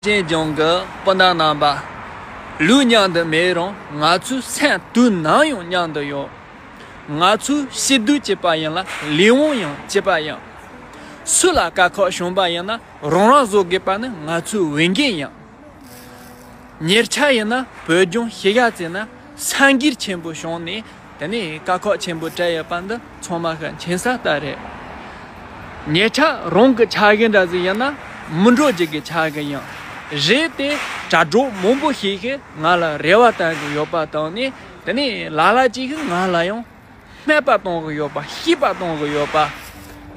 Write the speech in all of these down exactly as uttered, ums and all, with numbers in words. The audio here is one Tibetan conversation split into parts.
ཅན་ལྗོངས་ཀྱི་སྤུན་ཟླ་རྣམ་པ། ལུས་མཉམ་དུ་མེད་རུང་ང་ཚོའི་སེམས་དུས་ནམ་ཡང་མཉམ་དུ་ཡོད། ང་ཚོའི་སྐྱིད་སྡུག་གཅིག་པ་ཡིན་ལ་ལས་དབང་ཡང་གཅིག་པ་ཡིན། སུ་ལ་དཀའ་ཁག་བྱུང་པ་ཡིན་ན་རང་རང་བཟོ་དགོས་པ་ནི་ང་ཚོའི་འོས་འགན་ཡིན། ཉེ་ཆར་ཡིན་ན་བོད་ལྗོངས་ཤི་ག་ཙེ་ན་སེང་གེ་ཆེན་པོ་བྱུང་ནས། དེ་ནས་དཀའ་ཁག་ཆེན་པོ་སྤྲད་ཡོད་པ་འདི་ཚང་མ་ཤ་མཁྱེན་ས་ལྟར་རེད། ཉེ་ཆར་རང་གི་ཆ་གི་འདྲ་ཟིག་ཡིན་ན་མི་འགྲོ་རྒྱུ་གི་ཆ་གི་ཡིན། རེད་དེ་དྲ་གྲོགས་མང་པོ་ཞིག་གིས་ང་ལ་རེ་བ་བཏོན་གི་ཡོད་པ་དང་ནི། དེ་ནས་ལ་ལ་ཅིག་གིས་ང་ལ་ཡང་སྨད་པ་གཏོང་གི་ཡོད་པ། བཤིག་པ་གཏོང་གི་ཡོད་པ།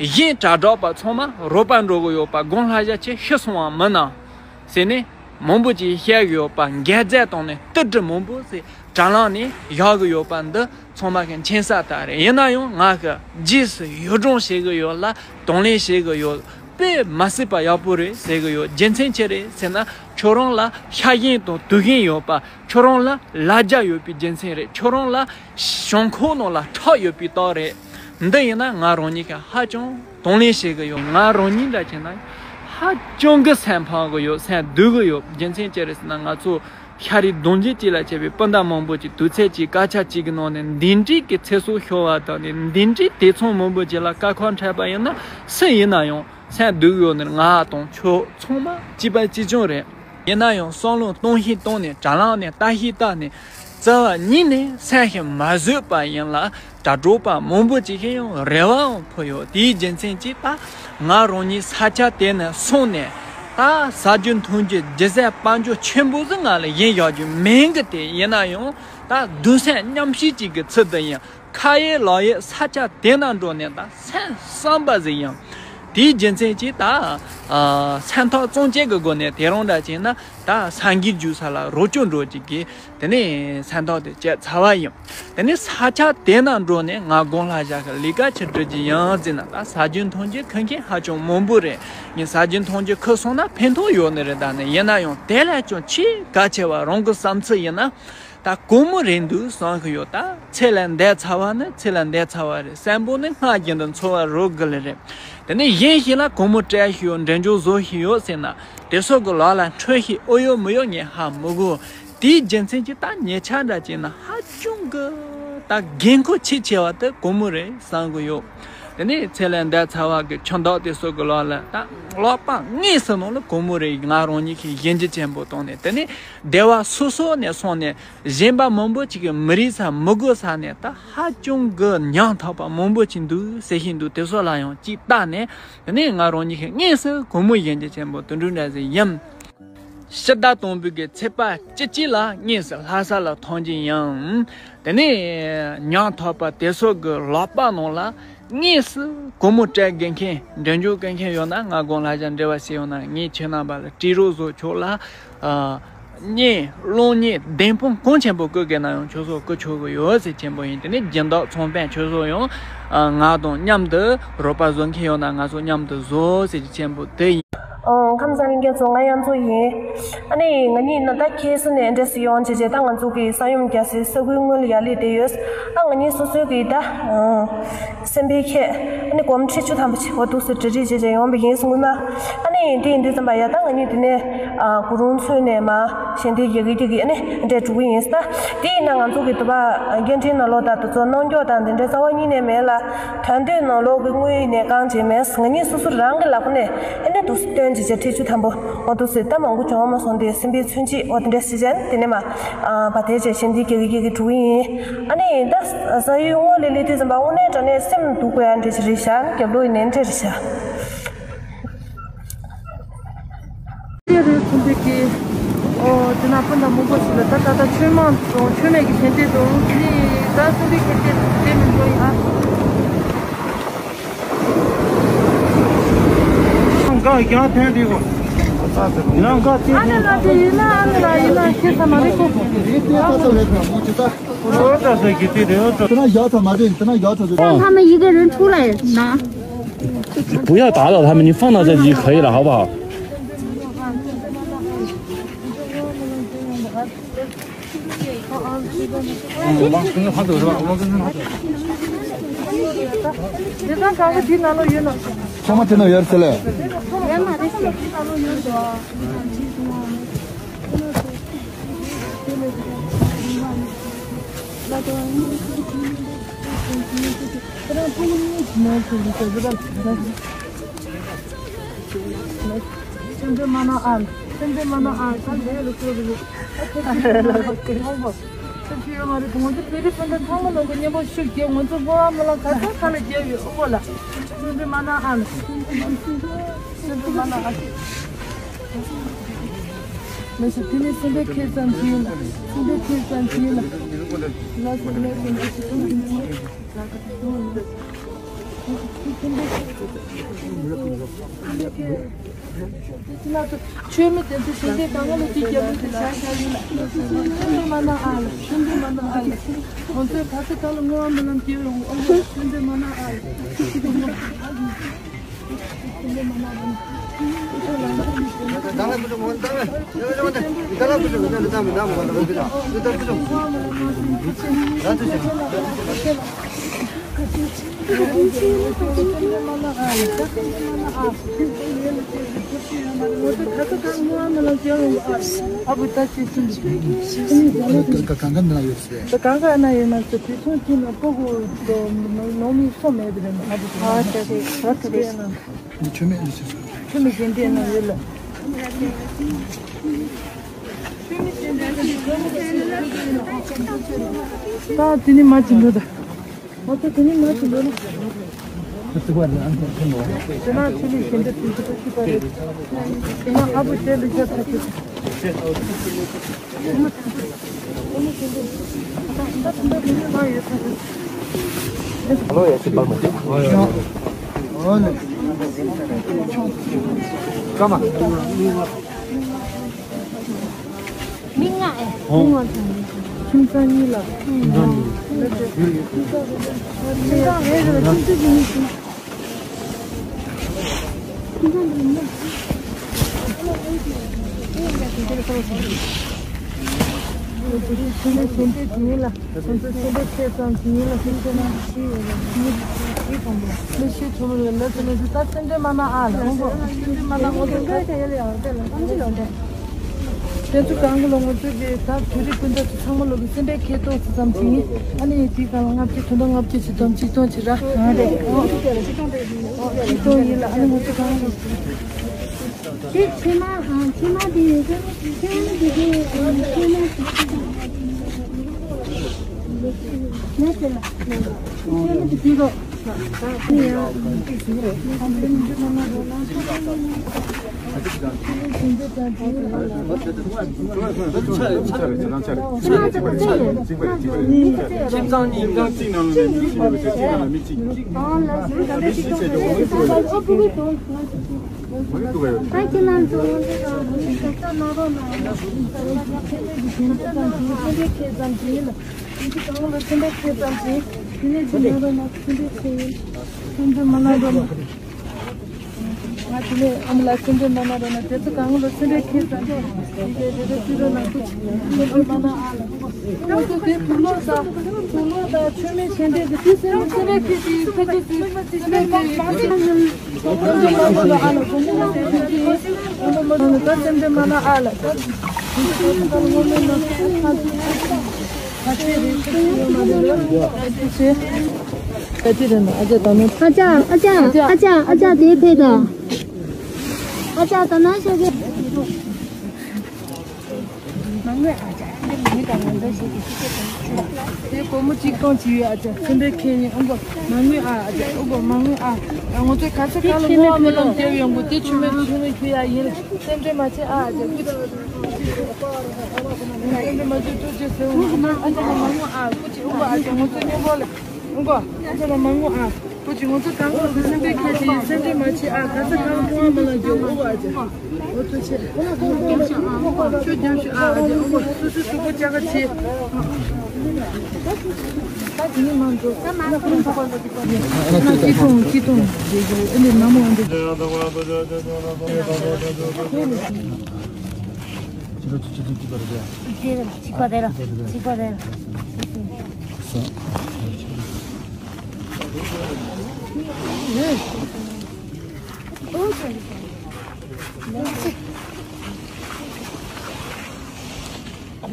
གཞན་དྲ་གྲོགས་པ་ཚང་མ་རོགས་པ་འགྲོ་གི་ཡོད་པ། དགོང་ལྷ་ཞག་ཁྱེད་ཤི་སོང་བ་མིན་ན་ཟེར་ནས། མང་པོ་ཅིག་བཤད་གི་ཡོད་པ། འགལ་རྫས་བཏང་ནས་ཏི་ཏི་མང་པོ་ཟེར་དྲ་ལམ་ནས་བཞག་གི་ཡོད་པ་འདི་ཚང་མ་གི་མཁྱེན་ས་ལྟར་རེད། ཡིན་ན་ཡང་ང་གི་རྗེས་སུ་ཡུལ་སྦྱོང་བྱེད་གི་ཡོད་ལ་གདོང་ལེན་བྱེད་གི་ཡོད། དཔེ་མ་སྲིད་པ་ཡག་པོ་རེད་ཟེར་གི་ཡོད། རྒྱུ་མཚན་ཅི་རེད་ཟེར་ན། ཁྱོད་རང་ལ་ཤ་ཞེན་དང་དུག་ཞེན་ཡོད་པ། ཁྱོད་རང་ལ་ལ་རྒྱ་ཡོད་པའི་རྒྱུ་མཚན་རེད། ཁྱོད་རང་ལ་ཞེན་ཁོག་ནང་ལ་ཁྲག་ཡོད་པའི་རྟགས་རེད། འདི་ཡིན་ན་ང་རང་ཉིད་ཀྱིས་ཧ་ཅང་གདོང་ལེན་བྱེད་གི་ཡོད། ང་རང་ཉིད་འདྲ་བྱས་ན་ཧ་ཅང་གི་སེམས་ཕངས་གི་ཡོད། སེམས་སྡུག་གི་ཡོད། རྒྱུ་མཚན་ཅི་རེད་ཟེར་ན། ང་ཚོ་ཤ་རུས་གདུང་རྒྱུད་གཅིག་ལ་བྱས་པའི་སྤུན་ཟླ་མང་པོ་ཅིག་དུས་ཚོད་གཅིག་སྐད་ཆ་གཅིག་གི་ནང་ནས་འདི་འདྲའི་གི་ཚེ་སྲོག་ཤོར་བ་དང་ནི། འདི་འདྲའི་དེ་མཚུངས་མང་པོ་ཅིག་ལ་དཀའ་ཁག་འཕྲད་པ་ཡིན་ན། སུ་ཡིན་ན་ཡང་སེམས་སྡུག་ཡོད་ནི་ང་དང་ཁྱོད་ཚང་མ་གཅིག་པ་གཅིག་རྐྱང་རེད། ཡིན་ན་ཡང་བསམ་བློ་གཏོང་ཤེས་གཏོང་ནས། དྲ་ལམ་ནས་ལྟ་ཤེས་ལྟ་ནས། རྩ་བ་ཉིད་ནས་སེམས་ཤིག་མ་བཟོད་པ་ཡིན་ལ། དྲ་གྲོགས་པ་མང་པོ་ཅིག་གིས་ཡང་རེ་བའང་ཕུལ་ཡོད། དེའི་རྒྱུ་མཚན་གྱིས་ད་ང་རང་ཉིད་ས་ཆ་དེ་ནས་སོང་ནས། ད་ཟ་རྒྱུ་འཐུང་རྒྱུ་རྒྱུ་ཟས་དཔལ་འབྱོར་ཆེན་པོ་ཟིག་ང་ལ་ཡིན་བཞག་རྒྱུ་མིན་གི། དེ་ཡིན་ན་ཡང་ད་གདུང་སེམས་མཉམ་སྐྱེད་ཅིག་གི་ཚུལ་དུ་ཡིན། ཁ་ཡོད་ལག་ཡོད་ས་ཆ་དེ་ན་འགྲོ་ནས་ད་སེམས་བསམ་པ་ཟིག་ཡིན། དེའི་རྒྱུ་མཚན་གྱིས་ད་ཨ་སེམས་ཐག་གཙང་བཅད་ཀྱི་སྒོ་ནས། དེ་རིང་འདྲ་བྱས་ན་ད་སངས་རྒྱས་རྒྱུག་ས་ལ་རོགས་སྐྱོར་འགྲོ་གི་གི། དེ་ནས་སེམས་ཐག་དེ་བཅད་ཚར་བ་ཡིན། དེ་ནས་ས་ཆ་དེ་ན་འགྲོ་ནས་ང་དགོང་ལྷ་ཞག་གི་ལས་ཀ་ཅི་སྒྲུབ་ཀྱི་ཡིན་ཟེར་ན། ད་ཟ་རྒྱུ་འཐུང་རྒྱུ་ཁུར་མཁན་ཧ་ཅང་མང་པོ་རེད། ངས་ཟ་རྒྱུ་འཐུང་རྒྱུ་ཁུར་སོང་ན་ཕན་ཐོགས་ཡོད་ནི་རེད། ད་ནི་ཡིན་ན་ཡང་དེ་ལས་ཀྱང་ཆེས་གལ་ཆེ་བ་རང་གི་བསམ་ཚུལ་ཡིན་ན། ད་གོང་མོ་རེད་འདུག་བསམ་གི་ཡོད། ད་ཚེ་ལས་འདས་ཚར་བ་ནི་ཚེ་ལས་འདས་ཚར་བ་རེད། གསོན་པོ་ནི་སྔར་བཞིན་དུ་འཚོ་བ་རོལ་དགོས་ལེ་རེད། དེ་ནས་གཞན་ཞིག་ལ་གོང་མོ་སྤྲད་ཤི་ཡོད། འབྲེལ་འཇོག་བཟོ་ཤི་ཡོད་ཟེར་ན། དེ་ཚོ་གི་ལག་ལ་འཕྲོད་ཤི་ཨོ་ཡོད་མི་ཡོད་ངས་ཧ་མི་གོ། དེའི་རྒྱུ་མཚན་གྱིས་ད་ཉེ་ཆར་འདྲ་བྱས་ན་ཧ་ཅང་གི་ད་འགན་ཁུར་ཆེས་ཆེ་བ་དེ་གོང་མོ་རེད་བསམ་གི་ཡོད། དེ་ནས་ཚེ་ལས་འདས་ཚར་བ་གི་ཁྱིམ་བདག་དེ་ཚོ་གི་ལག་ལ་ད་ལག་པ་དངོས་སུ་ནང་ལ་གོང་མོ་རེད། ང་རང་ཉིད་ཀྱིས་ཞིབ་འཇུག་ཆེན་པོ་བཏང་ནས། དེ་ནས་སྡེ་བ་སོ་སོ་ནས་སོང་ནས། གཞན་པ་མང་པོ་ཅིག་གིས་མི་རིག་ས་མི་དགོས་ས་ནས་ད་ཧ་ཅང་གི་ཉམ་ཐག་པ་མང་པོ་ཅིག་འདུག་ཟེར་བཞིན་འདུག། དེ་ཚོ་ལ་ཡང་ཅིག་བལྟས་ནས། དེ་ནས་ང་རང་ཉིད་ཀྱིས་དངོས་སུ་གོང་མོ་ཞིབ་འཇུག་ཆེན་པོ་དེ་འདྲ་འདྲ་ཟིག་ཡིན། ཕྱི་ཟླ་དང་པོའི་གི་ཚེས་པ་བཅུ་གཅིག་ལ་དངོས་སུ་ལྷ་ས་ལ་ཐོན་གྱི་ཡིན། དེ་ནས་ཉམ་ཐག་པ་དེ་ཚོ་གི་ལག་པ་ནང་ལ་དངོས་སུ་གོང་མོ་སྤྲད་དགོས་མཁན་འབྲེལ་འཇོག་དགོས་མཁན་ཡོད་ན། ང་དགོང་ལྷ་ཞག་འབྲེལ་བ་བྱས་ཡོང་ན། ངས་ཁྱེད་རྣམ་པ་ལ་སྤྲད་རོགས་བཟོ། ཁྱོད་ལ་ཨ་བརྙན་གློག་བརྙན་བདེན་དཔང་གང་ཆེན་པོ་བསྐུར་དགོས་ན་ཡང་ཁྱོད་ཚོ་བསྐུར་ཆོག་གི་ཡོད་ཟེར་ཆེན་པོ་ཡིན། དེ་ནས་སྦྱིན་བདག་ཚོང་དཔོན་ཁྱོད་ཚོ་ཡང་ཨ་ང་དང་མཉམ་དུ་རོགས་པ་བཟོ་མཁན་ཡོད་ན་ང་ཚོ་མཉམ་དུ་བཟོ་ཟེར་རྒྱུ་ཆེན་པོ་དེ་ཡིན། ཨོ། ཁམས་བཟང་ལྷན་རྒྱས་ཚོ། ང་གཡང་འཛུགས་ཡིན། ཨ་ནི་ང་གཉིས་ནི་ད་ཁ་སང་ནས་འདྲ་སེ་ཡོང་བྱས་བྱས། ད་ང་ཚོ་གི་ས་ཡོམ་རྒྱག་སའི་ས་ཁུལ་དངོས་ལ་ཡར་སླེབས་བསྡད་ཡོད། ཨ། ང་གཉིས་སོ་སོའི་གི་ད་ཨ་སེམས་པའི་ཁྱད། ཨ་ནི་སྒོར་མོ་ཁྲི་བཅུ་ཐམ་པ་ཅིག་འོ་འདུག་སེ་གྲ་སྒྲིག་བྱས་བྱས་ཡོང་བ་ཡིན་སྔོན་མ། ཨ་ནི་དེ་ཡིན་དུས་ཙམ་པ་ཡ། ད་ང་གཉིས་དེ་ནས་ཨ་གུ་རུ་མཚོན་ནས་མར་ཞལ་འདེབས་རྒྱག་གི་རྒྱག་གི་ཨ་ནི་འདྲ་འགྲོ་གི་ཡིན་ད། དེ་ཡིན་ན་ང་ཚོ་གི་དུ་བ་སྐད་འཕྲིན་ནང་ལོགས་ད་དུ་ཚོ་གནང་རྒྱུ་དང་དེ་འདྲའི་རྩ་བ་ཉིད་ནས་མེད་ལ། དོན་དུ་ནང་ལོགས་ཀྱི་དངུལ་ནས་བཀང་བྱས་མེད། ང་གཉིས་སོ་སོ་རང་གི་ལག་པ་ནས་ཨེ་འདྲ་འདུག་སེ་བཏོན་བྱས་བྱས་ཁྲི་བཅུ་ཐམ་པ་འོ་འདུག་སེ། ད་མང་པོ་བྱུང་མ་སོང་སྟེ་སེམས་པའི་མཚོན་བྱེད་འོ་དེ་འདྲ་ཞིག་བྱས་ནས་དེ་ནས་མར་ཨ་བ་དེ་བྱས་ཞལ་འདེབས་རྒྱག་གི་རྒྱག་གི་འགྲོ་གི་ཡིན། ཨ་ནི་ད་ས་ཡུལ་དངོས་ལ་སླེབས་དུས་ཙམ་པ་དངོས་གནས་དྲང་གནས་སེམས་སྡུག་དགོས་ཡ་འདྲ་ཞིག་རེད་ཤག། རྒྱབ་ལོགས་ཡིན་ནའི་འདྲ་རེད་ཤག། དེ་རུ་ཐུམ་པའི་གི། ཨོ། དེ་ན་སྤུན་ཟླ་མང་པོ་ཞིག་ལ་ད་ད་ལྟ་མཆོད་མེ་དང་མཆོད་མེ་གི་ཞལ་འདེབས་དང་། དེ་ནས་ད་སེམས་པའི་ཁྱད་ཆོས་དེ་མི་འགྲོ་ཡ། ང་རྒྱང་ཐོན་དེ་གོ། ང་རྒྱ་ཨ་ནི་ལ་དེ་ཡིན་ན་ཨ་ནི་ལ་ཡིན་ན་ཁྱེད་ཚ་མ་རེད་གོ། 他们一个人出来拿。不要打扰他们，你放到这里就可以了，好不好？他们听到有人说了。 ཚང་མ་དེ་ན་ཡོད་ཟེར་ལེ། སེམས་ཁྲལ་མ་གནང་ཨ། སེམས་ཁྲལ་མ་གནང་ཨ། ད་ལས་རུ་ཁོ་རུ། ཨ་ཁོ་ད་ལས་རུ་ཁོ་རུ། སེམས་ཁྲལ་ཡོད་མ་རེད། ང་ཚོ་བོད་རིགས་སྤུན་ཟླ་ཚང་མ་ལོག་གི་མཉམ་པོ་ཤུགས་རྒྱབ། ང་ཚོ་ངོ་བོ་མ་ལ་ག་ཚོད་ཁ་ལ་རྒྱབ་ཡོད་ཨོ་ལ། སེམས་ཁྲལ་མ་གནང་ཨ། སེམས་ཁྲལ་མ་གནང་ཨ། མི་ཤེས་དེ་ནི་སེམས་ཁྲལ་ཁེལ་ཙམ་གྱིས་ཡིན་ལ། སེམས་ཁྲལ་ཁེལ་ཙམ་གྱིས་ཡིན་ལ། ལ་སེམས་ཁྲལ་ཁེལ་ཙམ་གྱིས་ཡིན་ལ། ཆོས་མེད་དེ་ཚོ་ཞིང་སྡེ་དང་པོ་ལ་དེ་རྒྱབ་ལོགས་དེ་བཞག་བཞག་ཡིན་ལ། ཆུང་དུ་མ་གནང་ཨ་ལ། ཆུང་དུ་མ་གནང་ཨ་ལ། ང་ཚོའི་ག་ས་ག་ལ་བསྔོ་བ་སྨོན་ལམ་སྐྱེ་ཡོང་ཨ་ལ། ཆུང་དུ་མ་གནང་ཨ་ལ། ད་དེ་ནི་མ་ཅི་འདོད་ད། ང་ཚོ་དེ་ནི་མ་ཅི་འདོད་ན། དེ་ན་ཆུ་ལུད་གཞན་དག་དེ་ཚོ་ཤི་པ་རེད། དེ་ན་ཨ་བུ་དེ་ལུད་ཤ་ཐག་གི། ཧ་ལོ་ཡ་ཤི་པར་མ་ཤི། ཨོ་ནི། ཀ་མ། མི་ལྔ་ཨེ། ཁྱིམ་ཚང་གཉིས་ལ། ཁྱིམ་ཚང་གཉིས། ཁྱིམ་ཚང་རེ་རེ་ལ་ཁྱིམ་ཚང་གཉིས་ཤིག་དེ་ཚོ་གང་གི་ལོ་ང་ཚོ་གི་ད་བོད་རིགས་སྤུན་ཟླ་ཚོ་ཚང་མ་ལོ་གི་སེམས་པའི་ཁེ་ཐོག་ཙམ་ཅིག་ཡིན། ཨ་ནི་དེའི་སྒང་ལ་ལྔ་བཅུ་དོན་དག་ལྔ་བཅུ་ཙམ་ཅིག་གཏོང་བྱེད་ར། ཨ་རེད། ཅིག་གཏོང་ཡིན་ལ། ཨ་ནི་ང་ཚོ་གང་གི་དེ་ཕྱེ་མ། ཨ། ཕྱེ་མ་དེ་ཡོད་ཀྱང་ཕྱེ་མ་དེ་དེ་ཕྱེ་མ་དེ་ལ་ཕྱེ་མ་དེ་དེ་རོ། ཁྱིམ་ཚང་གཉིས་ཀ་གཅིག་ནང་ལ་མི་གཅིག་ཡོད་པའི་ཆ་གཅིག་ནང་ལ་མི་གཅིག་ཡོད། ང་དེ་ནས་ཨ་མ་ལ་སེམས་ཁྲལ་མ་གནང་རོགས་གནང་། དེ་ཚོ་གང་ལ་སེམས་ཁྲལ་ཁེལ་ཙམ་ཞིག་དེ་གའི་རེ་རེ་བརྩི་རོགས་གནང་། སྐུ་མཁྱེན་སེམས་ཁྲལ་མ་གནང་ཨ་ལ། ང་ཚོ་དེ་དུག་ལོག་དང་དུག་ལོག་དང་མཆོད་མེ་ཞལ་འདེབས་ཀྱི་དུས་སེམས་སེམས་ཁྲལ་ཁེལ་ཏེ་ཁ་ཅིག་ཅིག་སེམས་ཁྲལ་ཁེལ་ཏེ་སེམས་ཁྲལ་མ་གནང་ཨ་ལ། དགོངས་པ་མ་ཚོམ་ཅིག་ཅིག་དགོངས་པ་མ་ཚོམ་ཅིག་ད་སེམས་ཁྲལ་མ་གནང་ཨ་ལ། ད་དུས་སེམས་ཁྲལ་མ་གནང་ཨ་ལ། ད་དེ་རེད། ཁ་ཅིག་ཡོད་མ་རེད་ལ། ད་དེ་བྱས། ཨ་ཅག་དེ་ཕེབས་དང་། ཨ་ཅག་ཨ་ཅག་ཨ་ཅག་དེ་ཕེབས་དང་། ཨ་ཅག་ད་ན་ཤོག་གི། མ་དངུལ་ཨ་ཅག་འདི་མི་དང་ང་ཚོ་ཞིག་གི་ཤི་ཁྱེར་དང་ཤི་ལ། དེ་སྒོར་མོ་གཅིག་སྟོང་ཅིག་ཡོད། ཨ་ཅག་སེམས་པའི་ཁེ་ཡིན། ཨོ་གོ་མ་དངུལ་ཨ། ཨ་ཅག་ཨོ་གོ་མ་དངུལ་ཨ། ང་ཚོ་ག་ས་ག་ལ་བསྔོ་བ་སྨོན་ལམ་རྒྱབ་ཡོང་གི། དེ་ཆུ་མེད་ཆུ་མེད་ཁྱེར་ཡ་ཡིན། སེམས་ཁྲལ་མ་བྱེད་ཨ། ཨ་ཅག་སྐུ་མཁྱེན། སེམས་ཁྲལ་མ་བྱེད། ཐུགས་རྗེ་ཆེ། ཨ་ཅག་ལ་མ་དངུལ་ཨ། སྐུ་མཁྱེན། ཨོ་གོ་ཨ་ཅག་ང་ཚོ་མཉམ་པོ་ལ། ཨོ་གོ་ཨ་ཅག་ལ་མ་དངུལ་ཨ། སྐུ་མཁྱེན། ང་ཚོ་གང་ག་སེམས་པའི་ཁེ་ཆེ་ཡིན། སེམས་ཁྲལ་མ་བྱེད་ཨ། ག་ས་ག་ལ་བསྔོ་བ་སྨོན་ལམ་རྒྱབ། ཨོ་གོ་ཨ་ཅག་ཨོ་ཐུགས་རྗེ་ཆེ། ཨ་ཅག་ཨོ་གོ་སོ་སོའི་གཟུགས་པོ་ཅག་ག་བྱེད། ད་དེ་ནི་མ་འགྲོ། ད་མ་འགྲོ། སྐྱིད་ཐོང་སྐྱིད་ཐོང་། ཨ་ནི་མ་མོ་འདི། གཅིག་པ་དེ་ལ་གཅིག་པ་དེ་ལ། ཨོ་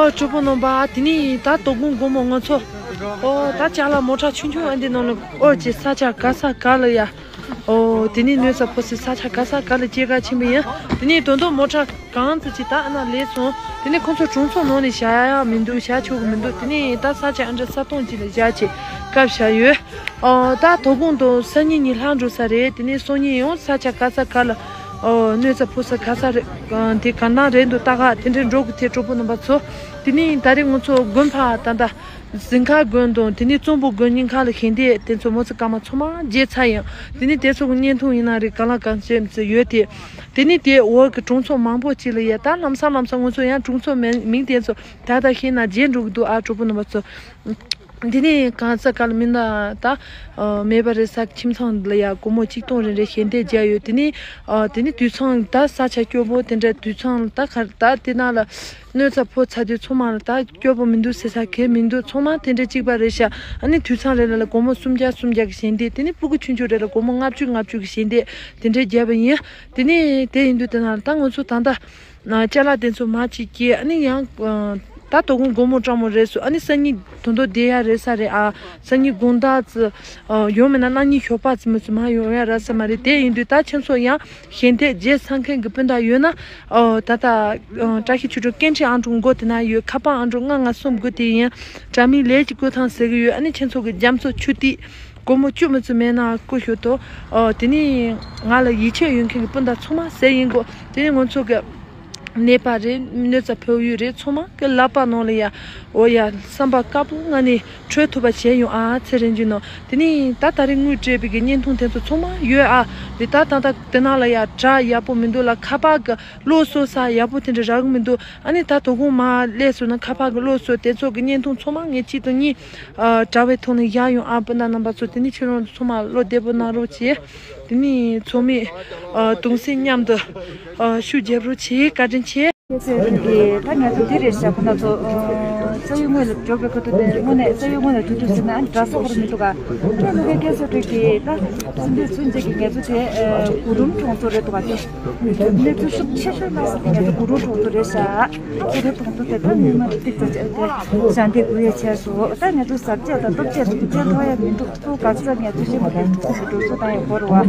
གྲོགས་པོ་རྣམ་པ། དེ་ནས་ད་དོ་དགོང་དགོང་མོ་ང་ཚོ་ཨོ་ད་ཅ་ལག་མོ་ཊ་ཆུང་ཆུང་ཨ་འདི་ནང་ལ་ཨོ་ཅེ་ས་ཆ་ག་ས་ག་ལ་ཡ། ཨོ་དེ་ནས་གནོད་འཚེ་ཕོག་སའི་ས་ཆ་ག་ས་ག་ལ་སྐྱེལ་ག་ཕྱིན་པ་ཡིན། དེ་ནས་དོན་དུ་མོ་ཊ་གང་ཙམ་ཅིག་ད་ཨ་ན་ལས་སོང་། དེ་ནས་ཁོང་ཚོ་གྲོང་ཚོ་ནང་ནས་བཞག་ཡ་མི་འདུག་བཞག་ཆོག་གི་མི་འདུག་དེ་ནས་ད་ས་ཆ་ཨ་འདྲ་ས་སྟོང་ཅིག་ལ་བཞག་ཅིག་བཀབ་བཞག་ཡོད། ཨོ་ད་དོ་དགོང་དང་སང་ཉིན་གཉིས་ལྷག་འགྲོ་ས་རེད། དེ་ནས་སང་ཉིན་ཡང་ས་ཆ་ག་ས་ག་ལ་ཨོ་གནོད་འཚེ་ཕོག་ས་ག་ས་རེད། ཨ་དེ་ག་ན་རེད་འདུག་ད་ག་དེ་འདྲའི་འགྲོ་གི་དེ་གྲོགས་པོ་རྣམ་པ་ཚོ། དེ་ནས་ད་རེས་ང་ཚོ་དགོན་པ་ད་ལྟ་གཟིམ་ཁ་དགོན་དང་དེ་ནས་བཙུན་པོ་དགོན་གཉིས་ཁག་ལ་ཞལ་འདེབས་དེ་ཚོ་མོ་ཚོ་སྐར་མ་ཚང་མ་བརྗེ་ཚར་ཡང་། དེ་ནས་དེ་ཚོ་གི་བརྙན་ཐུང་ཡིན་ན་རེད་གང་ལ་གང་འཚམ་ཚོ་ཡོད་དེ། དེ་ནས་དེ་འོག་གི་གྲོང་ཚོ་མང་པོ་ཅིག་ལ་ཡ་ད་ལམ་སང་ལམ་སང་ང་ཚོ་ཡང་གྲོང་ཚོ་མིང་མིང་དེ་ཚོ་ད་ལྟ་ཤེས་ན་བརྗེད་འགྲོ་གི་འདུག་ཨ་གྲོགས་པོ་རྣམ་པ་ཚོ། འདི་ནས་གང་ས་ག་ལ་མི་སྣ་ད་མེད་པ་རེད་ས་ཁྱིམ་ཚང་ལ་ཡ་སྒོར་མོ་གཅིག་སྟོང་རེ་རེ་ཞལ་འདེབས་བརྒྱབ་ཡོད། དེ་ནས་དེ་ནས་དུད་ཚང་ད་ས་ཆ་སྐྱོ་པོ་དེ་འདྲ་དུད་ཚང་ད་ག་ད་དེ་ན་ལ་གནོད་འཚེ་ཕོག་ཚར་དུས་ཚང་མ་ལ་ད་སྐྱོ་པོ་མི་འདུག་ཟེར་ས་གལ་མི་འདུག་ཚང་མ་དེ་འདྲ་གཅིག་པ་རེད་ཤག་ཨ་ནི་དུད་ཚང་རེ་རེ་ལ་སྒོར་མོ་སུམ་བརྒྱ་སུམ་བརྒྱ་གི་ཞལ་འདེབས། དེ་ནས་སྤུ་གུ་ཆུང་ཆུང་རེ་ལ་སྒོར་མོ་ལྔ་བཅུ་ལྔ་བཅུ་གི་ཞལ་འདེབས་དེ་འདྲ་བརྒྱབ་པ་ཡིན། དེ་ནས་དེ་ཡིན་དུས་དེ་ན་ལ་ད་ང་ཚོ་ད་ལྟ། ཅ་ལག་དེ་ཚོ་མར་ཅིག་སྐྱེལ། ཨ་ནི་ཡང་ད་དོ་དགོང་དགོང་མོ་སྤྲང་མོ་རེད་སོ། ཨ་ནི་སང་ཉིན་དོན་དུ་བསྡད་ཡ་རེད་ས་རེད་ཨ། སང་ཉིན་དགོང་དག་ཙི་ཡོང་མེད་ན་གནངས་ཉིན་ཞོགས་པ་ཙི་མོ་ཙི་མར་ཡོང་ཡ་ར་ས་མ་རེད། དེ་ཡིན་དུས་ད་ཁྱེད་ཚོ་ཡང་ཞལ་འདེབས་བརྗེད་ཚར་མཁན་གྱི་སྤུན་ཟླ་ཡོད་ན་ཨོ་ད་ལྟ་བཀྲ་ཤིས་ཆོས་སྒྲོན་སྐད་འཕྲིན་ཨང་གྲངས་མགོ་དེ་ན་ཡོད། ཁ་པར་ཨང་གྲངས་ལྔ་ལྔ་གསུམ་དགུ་དེ་ཡིན། དྲ་མིག་ལས་ཀྱི་བསྐུར་ཐང་ཟེར་གི་ཡོད། ཨ་ནི་ཁྱེད་ཚོ་གི་རྒྱ་མཚོ་ཆུ་ཐིགས་སྒོར་མོ་བཅུ་མི་ཚོ་མེད་ན་བསྐུར་ཤོག་དོ། ཨོ་དེ་ནི་ང་ལ་ཡིད་ཆེས་ཡོད་མཁན་གྱི་སྤུན་ཟླ་ཚང་མ་ཟེར་ཡིན་གོ། དེ་ནི་ང་ཚོ་གི་ནད་པ་རེད། གནོད་འཚེ་ཕོག་ཡུལ་རེད། ཚང་མ་གི་ལག་པ་ནང་ལ་ཡ་འོ་ཡ་བསམ་པ་དཀར་པོ་ངང་ནས་འཕྲོད་ཐུབ་པ་བྱས་ཡོང་ཨ་ཚེ་རིང་ཅུ་ནོ། དེ་ནི་ད་ད་རེས་དངུལ་སྤྲད་པའི་གི་བརྙན་ཐུང་དེ་ཚོ་ཚང་མ་ཡོད་ཨ། དེ་ད་ད་ད་དེ་ན་ལ་ཡ་དྲ་ཡག་པོ་མི་འདུག་ལ་ཁ་པར་གི་གློག་བཟོ་ས་ཡག་པོ་དེ་འདྲ་རག་གི་མི་འདུག་ཨ་ནི་ད་དོ་དགོང་མ་སླེབས་སོང་ན་ཁ་པར་གི་གློག་བཟོ་དེ་ཚོ་གི་བརྙན་ཐུང་ཚང་མ་ངས་གཅིག་དང་གཉིས་ཨ་དྲ་བའི་ཐོག་ནས་བཞག་ཡོང་ཨ། སྤུན་ཟླ་རྣམ་པ་ཚོ་དེ་ནི་ཁྱེད་རང་ཚོ་ཚང་མ་བློ་བདེ་པོ་གནང་རོགས་བྱེད། དེ་ནི་ཚོགས་མི་ཨ་གདུང་སེམས་མཉམ་དུ་ཨ་ཤུགས་རྒྱབ་རོགས་བྱེད། བཀའ་དྲིན་ཆེ། ཁྱེད་ཚོས་ཀྱི་ད་ང་ཚོ་འདི་རེད་ཤག་ཁོ་ན་ཚོ་ཨ་ས་ཡུལ་དངོས་ལ་འབྱོར་བའི་ཁ་ཐུག་དེ་དངོས་གནས་ས་ཡུལ་དངོས་ལ་འགྲོ་དུས་ཟེར་ན་ཨ་ནི་འདྲ་ས་ཁོ་ར་མི་འདུག་ག་ཨ་ནི་ལྷན་རྒྱས་ཚོ་གི་ད་སེམས་པའི་ཚུན་ཆད་ཀྱི་ང་ཚོ་དེ་ཨ་གུ་རུ་གྲོང་ཚོ་རེད་འདུག་ག་དེ་གནས་ཚུལ་ཤུགས་ཆེ་ཤོས་ལ་སོགས་ཀྱི་ང་ཚོ་གུ་རུ་གྲོང་ཚོ་རེད་ཤག་ཁོ་རའི་གྲོང་ཚོ་དེ་ད་ཉི་མ་ཏིག་ཙམ་བྱས་ཏེ་ཞལ་འདེབས་འབུལ་ཡས་བྱས་སོང་། ད་ང་ཚོ་གཟབ་རྒྱས་དང་སྟོབས་ཆེ་སུ་བྱས་ཐོག་ཡ་མི་འདུག་ཚུར་ག་ཚོད་ང་ཚོ་ཤེས་མ་ཐུབ་ཚུར་འགྲོ་ཚུར་བཏང་ཡ་འགོར་བ།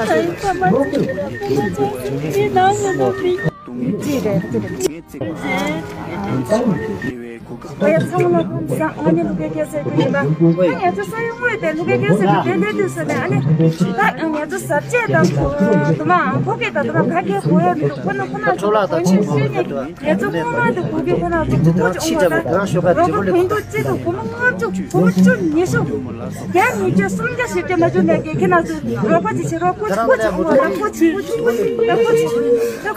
ཨ་ཡ་ཚང་མ་ལ་ཁམས་བཟང་། ང་ནི་ལུ་གེ་སྐལ་སྲས་ཀུན་ཡིན་པ། ཨ་ང་ཚོ་ས་ཡུལ་དངོས་དེ་ལུ་གེ་སྐལ་སྲས་ཀྱི་དཔལ་ལྡན་དུས་ས་ནས་ཨ་ནི་ད་ང་ཚོ་གཟབ་རྒྱས་དང་དུ་མ་ཕོ་སྐད་དང་དུ་མ་ག་གེ་གོ་ཡ་མི་འདུག་ཁོ་ན་ཁོ་ན་ཚོ་གོ་ཆེན་ཤོས་ནས་ང་ཚོ་སྔོན་མ་དུ་གོ་གི་ཁོ་ན་ཚོ་གོ་ཆེ་འོང་བ་ད་རོགས་པ་བོད་དུ་གཅིག་ཏུ་སྒོར་མོ་ལྔ་བཅུ་སྒོར་མོ་བཅུ་ཉི་ཤུ་བརྒྱ་ཉིས་བརྒྱ་སུམ་བརྒྱ་བཞི་བརྒྱ་མ་བཅུ་ནས་ཀྱི་ཁྱེད་རང་ཚོ་རོགས་པ་ཅིག་བྱེད་རོགས། ཁོ་ཁོ་ཅིག་འོང་བ་ད་ཁོ་ཅིག་ཁོ་ཅིག་ད་ཁོ་ཅིག་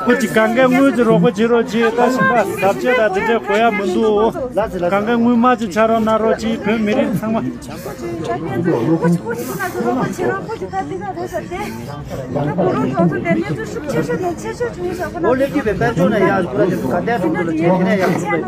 ཁོ་ཅིག་གང་ག་དངུལ་གྱི་རོགས་པ་བྱེད་རོགས་གྱིས། ད་ཞིང་པ་ཟབ་ཆོས་དང་དེ་འདྲའི་གོ་ཡ་མི་འདུག་ཨོ། གང་ག་དངུལ་མ་ཅིག་ཆ་རོགས་གནང་རོགས་གྱིས། བོད་མི་རིགས་ཚང་མ། ཁོ་ཅིག་ཁོ་ཅིག་ཁོ་ཅིག་ཁོ་ན་ཚོ་རོགས་པ་བྱེད་རོགས། ཁོ་ཅིག་ད་འདི་ག་རེད་ཟེར་ཏེ། ད་གུ་རུ་གྲོང་ཚོ་དེ་ནས་ཚོ་ཤུགས་ཆེ་ཤོས་ནས་ཆེ་ཤོས་བྱུང་ཡོད་ས་ཁོ་ན། ཨོ་ལེགས་ཀྱི་བའི་དཔལ་འབྱོར་ན་ཡག་གུ་ར་དེ་ག་འདྲ་གྲོང་ཚོ་ལ་བྱེད་དེ་ནས་ཡག་གུ་ར་དེ་ས་ཡོད།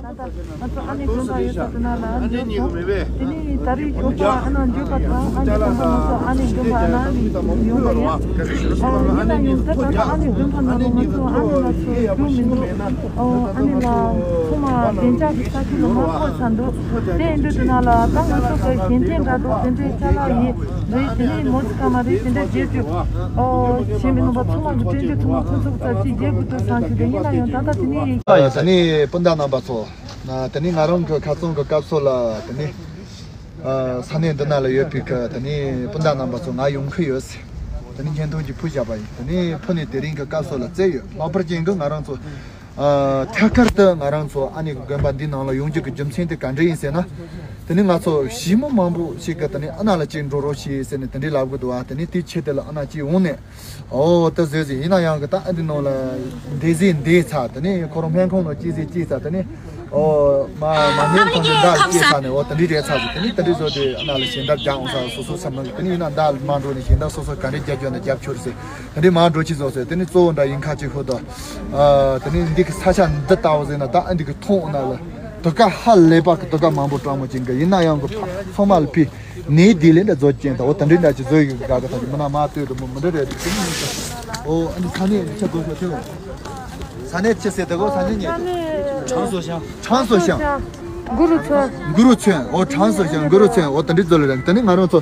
ད། ང་ཚོ་ཨ་ནེ་དགོན་པ་ཡོད་ས་དེ་ན་ལ་འདུག་སོང་། དེ་ནས་ད་རེས་ཞོགས་པ་ཨ་ན་འགྱོད་པ་དང་ཨ་ནེ་དགོན་པ་ང་ཚོ་ཨ་ནེ་དགོན་པ་ན་ཡོང་བ་ཡིན། ཨོ་ཡིན་ན་ཡང་ད་ལྟ་ཨ་ནེ་དགོན་པ་ན་ལ་ང་ཚོ་ཨ་ནེ་ལ་ཚོ་རྒྱུས་མི་འདུག་ཨོ་ཨ་ནེ་ལ་ཚང་མ་བདེ་འཇགས་ཀྱི་ས་ཆ་ལ་མ་ཕོག་ཚར་འདུག་དེ་ཡིན་དུས་དེ་ན་ལ་ད་ང་ཚོ་གི་གཞན་བརྟེན་འདྲ་འགྲོ་དེ་འདྲའི་ཅ་ལག་ཡིན་རེད། དེ་ནས་མོ་ཙི་ཀ་མ་རེད་དེ་འདྲ་བརྗེད་རྒྱུ་ཨོ་བྱེད་མི་ནུས་པ་ཚང་མ་གི་སྤྲོད་རྒྱུ་ཚང་མ་ཁོ་ཚོ་གི་ཚབ་ཅིག་བརྗེད་དགོས་འདུག་བསམ་གི་དེ་ཡིན་ན་ཡང་ད་ལྟ་དེ་ནས་ཡིན། ད་ནི་སྤུན་ཟླ་རྣམ་པ་ཚོ། ན་དེ་ནི་ང་རང་གི་ཁ་སང་གི་སྐབས་སུ་ལ་དེ་ནི་ཨ་ས་གནས་འདི་ན་ལ་ཡོད་པའི་གི་དེ་ནི་སྤུན་ཟླ་རྣམ་པ་ཚོ་ང་ཡོང་གི་ཡོད་ཟེར། དེ་ནི་བརྙན་ཐུང་གི་ཕུལ་བཞག་པ་ཡིན། དེ་ནི་ཕུལ་ནས་དེ་རིང་གི་སྐབས་སུ་ལ་བཙལ་ཡོད། ལྷག་པར་ཅན་གི་ང་རང་ཚོ་ཨ་ཐད་ཀར་དུ་ང་རང་ཚོ་ཨ་ནེ་གི་དགོན་པ་འདི་ནང་ལ་ཡོང་རྒྱུ་གི་རྒྱུ་མཚན་དེ་ག་འདྲ་ཡིན་ཟེར་ན། དེ་ནི་ང་ཚོ་ཞི་མོ་མང་པོ་ཞིག་གི་དེ་ནི་ཨ་ན་ལ་ཅིག་འགྲོ་རོགས་བྱེད་ཟེར་ནས་དེ་འདྲའི་ལབ་གི་འདུག་ཨ། དེ་ནི་དེའི་ཆེད་དུ་ལ་ཨ་ན་ཅིག་འོང་ནས། ཨོ་ད་བཟོས་ཟིན་ཡིན་ན་ཡང་གི་ད་ཨ་འདི་ནང་ལ་འདས་ཟིན་འདས་ཚར། དེ་ནས་ཁོ་རང་སྨན་ཁང་ནང་སྐྱེས་ཟིན་སྐྱེས་ཚར། དེ་ནས་ཨོ་མ་མ་ནེ་ཁང་གི་མདའ་སྐྱེས་ཚར་ནས་ཨོ་ད་འདི་རེད་ཚར་ཟིན། དེ་ནས་ད་འདི་བཟོ་དེ་ཨ་ན་ལ་ཞལ་འདེབས་རྒྱག་འོང་ས་སོ་སོ་སེམས་ནང་གི་དེ་ནས་ཡིན་ན་མདའ་མ་འགྲོ་ནས་ཞལ་འདེབས་སོ་སོ་ག་འདྲས་རྒྱག་རྒྱུ་ན་རྒྱབ་ཆོར་ཟེར། དེ་འདྲས་མ་འགྲོ་ཅི་བཟོ་ཟེར། དེ་ནས་གཙོ་བོ་འདྲ་ཡིན་ཁ་ཅིག་ཧུ་དོ། ཨ་དེ་ནས་འདི་གི་ས་ཆ་འདི་ལྟ་བུ་ཟིན་ན་ད་ཨ་འདི་གི་ཐོང་ཨ་ན་ལ་དུ་ཀ་ཧ་ལས་པ་གི་དུ་ཀ་མང་པོ་སྤྲང་མོ་ཅན་གི་ཡིན་ན་ཡང་གི་ཚང་མ་ལ་ཕི། ནས་དེ་ལས་འདྲ་བཟོ་ཅན་ད་འོ་དེ་འདྲའི་འདྲ་ཅིག་བཟོ་ཡི་གི་ག་གི་ད་ཅིག་མི་ན་མ་ལྟོས་དུ་མོ་མི་འདྲ་རེད་དེ་ནི་ཨོ་ཨ་ནི་ས་གནས་ཆ་དགོས་ཤོག་ཐེ་བོ། ས་གནས་ཆི་ཟེར་དེ་གོ་ས་གནས་ཉེ་ཁྲང་སོ་ཤང་། ཁྲང་སོ་ཤང་། གུ་རུ་ཚོན། གུ་རུ་ཚོན། ཨོ་ཁྲང་སོ་ཤང་གུ་རུ་ཚོན། ཨོ་དེ་འདྲའི་བཟོ་ལ་རེད། དེ་ནི་ང་རང་ཚོ་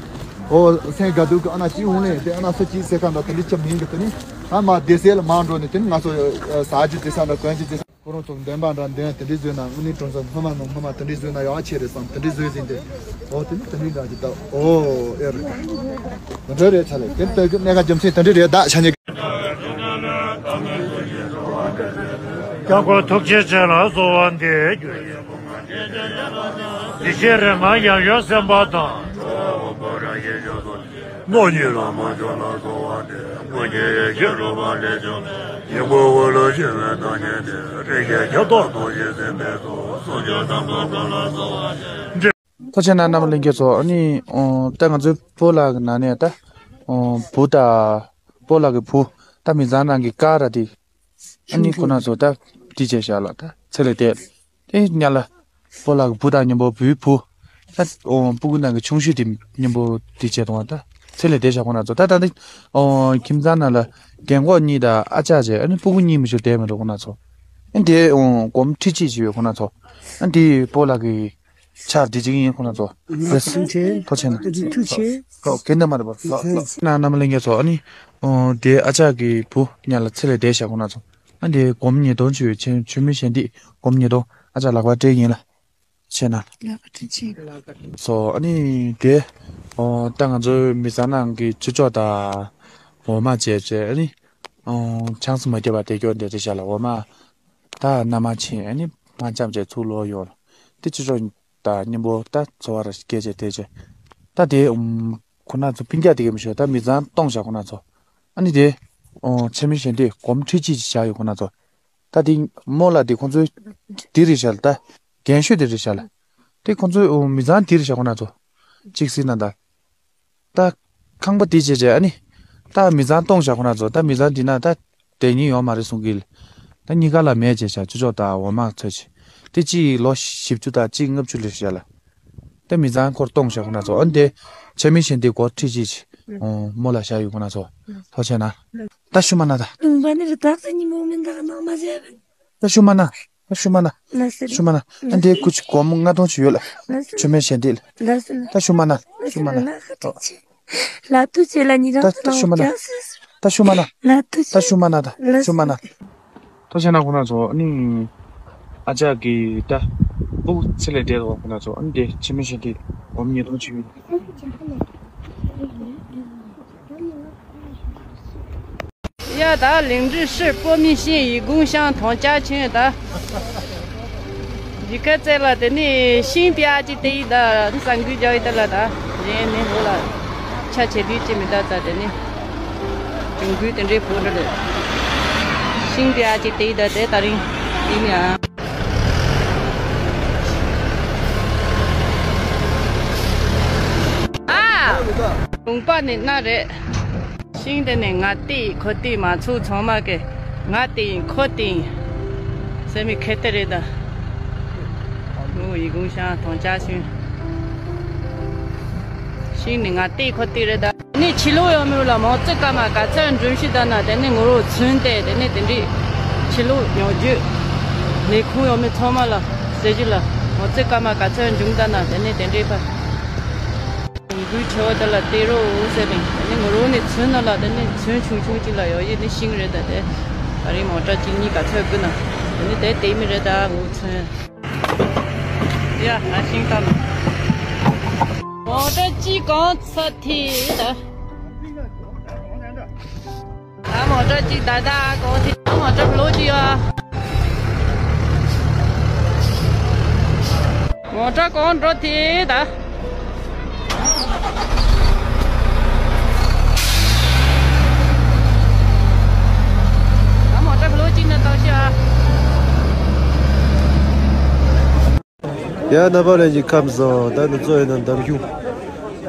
ཨོ་སེང་ག་དུ་གི་ཨ་ན་ཅི་འོང་ལེ་དེ་ཨ་ན་སོ་ཅི་ཟེར་ག་འདྲ་དེ་འདྲའི་ཆ་མིན་གི་དེ་ནི་ཨ་མ་སྡེ་སེ་ལ་མ་འགྲོ་ནས་དེ་ནི་ང་ཚོ་ཟ་རྒྱུ་དེ་ས་འདྲ་གོན་རྒྱུ་དེ་ས། ཁོ་རང་ཚོ་འདོན་པ་འདྲ་འདོན་དེ་འདྲའི་བཟོས་ན་དངོས་གནས་དྲང་སོང་སྔོན་མ་ནང་སྔོན་མ་དེ་འདྲའི་བཟོས་ན་ཡག་ཆེ་རེད་བསམ་དེ་འདྲའི་བཟོས་ཟིན་ཏེ། ཨོ་དེ་ནི་དེ་འདྲའི་འདྲ་ཅིག་ད་ཨོ་ཨེ་རེད། དེ་འདྲ་རེད་ཚ་ལེ་དེ་ལྟ་གི་གནད་འགག་རྒྱུ་མཚན་དེ་འདྲའི་རེད་ད་ཆ་ཉེ། ཀྱང་ཁོ་ཐུགས་རྗེ་ཆེ་ལ་གསོལ་བ་འདེབས་རྒྱུ་ཡིན། དེ་ཕྱིར་རེ་ང་ཡང་ཡོད་སེམས་པ་དང་། ནོ་ཉི་ལ་མ་འཇོག་ལ་གསོལ་བ་འདེབས། དངོས་ཉིད་ཡེ་ཤེས་རོལ་པ་ལས་བྱུང་། ཡིད་འགུལ་འོད་ལ་ཞི་བའི་གདངས་སྙན་ཏེ། རིགས་བརྒྱའི་ཁྱབ་བདག་རྡོ་རྗེ་སེམས་དཔའི་ཚོགས། གསོལ་འདེབས་དང་པོ་ཀུན་ལ་གསོལ་བ་འདེབས། ཐུགས་རྗེ་ཆེ་གནང་རྣམ་པ་ལྷན་རྒྱས་ཚོ། ཨ་ནི་ཨོ་ད་ང་ཚོའི་སྤོ་ལགས་ཀྱི་ནང་ནས་ད་ཨོ་བུ་དང་སྤོ་ལགས་ཀྱི་བུ་ད་མི་ཚང་ནང་གི་ཀ་ར་དེ་ཨ་ནི་ཁོ་ན་ཚོ་ད་དེ་བྱས་བཞག་ལ་ད་ཚེ་ལས་འདས། དེ་ཉ་ལ་སྤོ་ལགས་ཀྱི་བུ་དང་མཉམ་པོ་བུའི་བུ་ད་ཨོ་སྤུ་གུ་ནང་གི་ཆུང་ཤོས་དེ་མཉམ་པོ་དེ་བྱས་དང་ད་ཚེ་ལས་འདས་བཞག་ཁོ་ན་ཚོ་ད་ད་འདི་ཨོ་ཁྱིམ་ཚང་ནང་ལ་རྒན་གོག་གཉིས་དང་ཨ་ཅག་བྱས་ཨ་ནི་སྤུ་གུ་གཉིས་མི་ཤོར་བསྡད་མི་འགྲོ་ཁོ་ན་ཚོ། ཨ་དེ་ཨོ་སྒོར་མོ་ཁྲི་གཅིག་ཅིག་ཡོད་ཁོ་ན་ཚོ། ཨ་དེ་སྤོ་ལགས་ཀྱི་ཆར་དེ་གཅིག་ཡིན་ཁོ་ན་ཚོ། ལགས་སོ། ཐུགས་རྗེ་ཆེ་གནང་། ཐུགས་རྗེ་ཆེ་གནང་། ཐུགས་རྗེ་ཆེ། ལགས་སོ། གན་ད་མ་རེད་པ། ལགས་ལགས། ན་རྣམ་པ་ལྷན་རྒྱས་ཚོ་ཨ་ནི། ཨོ་དེ་ཨ་ཅག་གི་བུ་ཉ་ལ་ཚེ་ལས་འདས་བཞག་ཁོ་ན་ཚོ། ཨ་དེ་སྒོར་མོ་ཉིས་སྟོང་ཅིག་ཡོད་ཆེན་ཆུ་མིག་ཞལ་འདི་སྒོར་མོ་ཉིས་སྟོང་ཨ་ཅག་ལག་པ་སྤྲད་ཡིན་ལ། ཆེ་ན། ལག་པ་སྤྲད་ཆེ། སོ་ཨ་ནི་དེ། ཨོ་ད་ང་ཚོའི་མི་ཚང་ནང་གི་ཆུ་ལྕོག་དང་། འོ་མ་བྱས་བྱས་ཨ་ནི། ཨོ་ཆང་ས་མ་བརྒྱབ་པ་དེ་སྐྱོ་འདི་རེད་བཞག་ལ་འོ་མ། ད་མནའ་མ་ཕྱིན་ཨ་ནི་མ་འཆམ་བྱས་ཚུར་ལོག་ཡོང་ལ། དེ་ཆུ་ལྕོག་དང་མཉམ་པོ་ད་འཚོ་བ་ར་སྐད་ཆ་དེ་བྱས། ད་དེ་ཨུམ་ཁོ་ན་ཚོ་སྤུན་ཀྱག་དེ་གས་མི་ཤོད་ད་མི་ཚང་སྟོང་བཞག་ཁོ་ན་ཚོ། ཨ་ནི་དེ། ཨོ་ཆེ་མི་གཞན་དེ་སྒོར་མོ་ཁྲི་གཅིག་ཅིག་བཞག་ཡོད་ཁོ་ན་ཚོ། ད་དེ་རྨོ་ལགས་དེ་ཁོང་ཚོའི་དེ་རེད་བཞག་ལ་ད། རྒན་ཤོས་དེ་རེད་བཞག་ལ། དེ་ཁོང་ཚོའི་ཨོ་མི་ཚང་དེ་རེད་བཞག་ཁོ་ན་ཚོ། གཅིག་སྲིད་ན་ད། ད་ཁང་པ་དེ་བྱས་བྱས་ཨ་ནི། ད་མི་ཚང་སྟོང་བཞག་ཁོ་ན་ཚོ་ད་མི་ཚང་དེ་ན་ད་དེ་གཉིས་ཡོད་མ་རེད་གསུང་གི་ལ། ད་གཉིས་ཀ་ལ་མེད་བྱས་བཞག་ཆུ་ལྕོག་དང་འོ་མ་ཚོད་བྱས། དེ་གཅིག་ལོ་བཞི་བཅུ་དང་གཅིག་ལྔ་བཅུ་ལས་བཞག་ལ། ད་མི་ཚང་ཁོར་སྟོང་བཞག་ཁོ་ན་ཚོ་ཨ་ནི་དེ། ཆེ་མི་གཞན་དེ་སྒོར་ཁྲི་གཅིག་ཅིག་ཨོ་རྨོ་ལགས་བཞག་ཡོད་ཁོ་ན་ཚོ། ཐུགས་རྗེ་ཆེ་གནང་། ད་ཤུ་མ་ན་ད། ལུང་པ་ནི་རི་དྭགས་སེ་ཉི་མོ་མིན་ད་ག་ནང་མ་བྱས། ད་ཤུ་མ་ན། ད་ཤུ་མ་ན། ལ་སེ། ཤུ་མ་ན། ཨ་འདི་ཀུ་ཅི་སྒོར་མོ་ལྔ་སྟོང་ཅིག་ཡོད་ལ། ལ་སེ། ཆུ་མེད་ཞལ་འདི་ལ། ལ་སེ། ད་ཤུ་མ་ན། ཤུ་མ་ན། ལ་ཁ་ཐུག་ཆེ། ལ་ཐུག་ཆེ་ལ་ཉི་རང་ད་ད་ཤུ་མ་ན། ལ་ད་ཤུ་མ་ན། ལ་ཐུག་ཆེ། ད་ཤུ་མ་ན་ད། ལ་སེ། ཤུ་མ་ན། ད་ཤ་ན་ཁོ་ན་ཚོ་ཨ་ནི། ཨ་ཅག་གི་ད། སྤུ་གུ་ཚེ་ལས་འདས་ཁོ་ན་ཚོ་ཨ་ནི་དེ་ཆུ་མེད་ཞལ་འདི་སྒོར་མོ་ཉིས་སྟོང་ཅིག་ཡོད། ཡ་ད་ལིང་ཀྲི་ཧྲི་སྤོ་མི་ཤིང་ཡི་གུང་ཤང་ཐོང་ཅ་ཆུན་ད། འདི་ཁ་རྩེ་ལ་དེ་ནི་ཤིང་པི་ཨ་ཅི་དེ་ཡི་ད་ནི་ས་འགུལ་རྒྱག་ཡི་ད་ལ་ད་རེད་ནི་ཧོ་ལ་ཆ་ཆེ་དུས་ཅི་མི་ད་ཙ་དེ་ནི་གྱོང་གུད་དེ་འདྲའི་བོ་འདྲ་རེད། ཤིང་པི་ཨ་ཅི་དེ་ཡི་ད་དེ་ད་རིང་ཡིན་ཡ། ཨ། ལུང་པ་ནི་གནའ་རེད། ཤིང་དེ་ནི་ང་དེ་ཡིན་ཁོ་དེ་ཡིན་མ་ཚུགས་ཚང་མ་གི་ང་དེ་ཡིན་ཁོ་དེ་ཡིན་ཟེར་མི་ཁེ་ཏེ་རེད་ད། ཡི་གུང་ཤང་ཐང་ཅག་ཤུན། ཤིང་ནི་ང་ཏི་ཁོ་ཏི་རེད་ད། ནི་ཕྱི་ལོགས་ཡོང་མི་རུ་ལ་མོ་ཙི་ཀ་མ་ག་ཚོད་འགྲུམ་ཤི་ད་ན་དེ་ནི་ངུ་རོ་ཚུན་ཏེ་དེ་ནི་དེ་འདྲི་ཕྱི་ལོགས་ཉོ་རྒྱུ། ནི་ཁུང་ཡོང་མི་ཚང་མ་ལ་ཟེར་རྒྱུ་ལ་མོ་ཙི་ཀ་མ་ག་ཚོད་འགྲུམ་ད་ན་དེ་ནི་དེ་འདྲི་ཕ། ཡི་གུའི་ཆེ་བ་དེ་ལ་ཏེ་རོ་ཟེར་ནི་དེ་ནི་ངུ་རོ་ནི་ཚུན་ན་ལ་དེ་ནི་ཚུན་ཆུང་ཆུང་ཅིག་ལ་ཡོ་ཡི་ནི་ཤིང་རེད་ད་དེ། ད་རིང་མོ་ཊ་གཅིག་གཉིས་ག་ཚོད་ཀུན་ན་དེ་ནི་དེ་དེ་མི་རེད་ད་ངུ་ཚུན། ཡ་ཨ་ཤིང་ཏང་། མོ་ཊ་གཅིག་གང་ཚ་ཐི་ད། ཨ་མོ་ཊ་གཅིག་ད་ད་གང་ཐི་ཨ་མོ་ཊ་བློ་གཅིག་ཡ། མོ་ཊ་གང་འགྲོ་ཐི་ད། ཨ་མོ་ཊ་བློ་གཅིག་ན་ཏང་ཤ། ཡ་རྣམ་པ་ལྷན་རྒྱས་ཁམས་བཟང་། ད་ནི་གཙོ་ཡིན་ན་འདམ་གཞུང་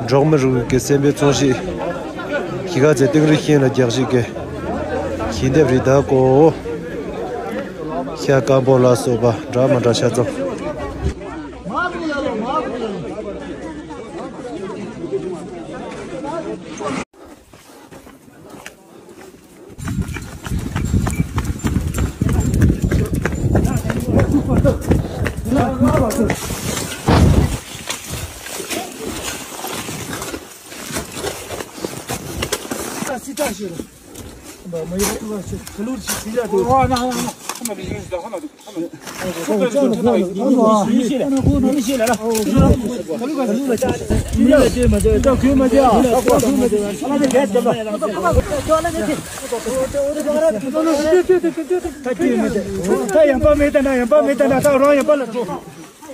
འབྲོག་མི་རིགས་ཀྱི་སེམས་པའི་ཚོང་ཤིག་གཞིས་ཀ་རྩེ་སྟེང་རི་ཤན་ལ་རྒྱག་ཞིག་གི་ཞིང་འདེབས་རི་དྭགས་གོ། ཤ་སྐམ་པོ་ལ་སོགས་པ་འདྲ་མི་འདྲ་ཆ་ཚང་། ད་ཡན་པ་མེད་ད་ན་ཡན་པ་མེད་ད་ན་ད་རང་ཡན་པ་ལ་འགྲོ།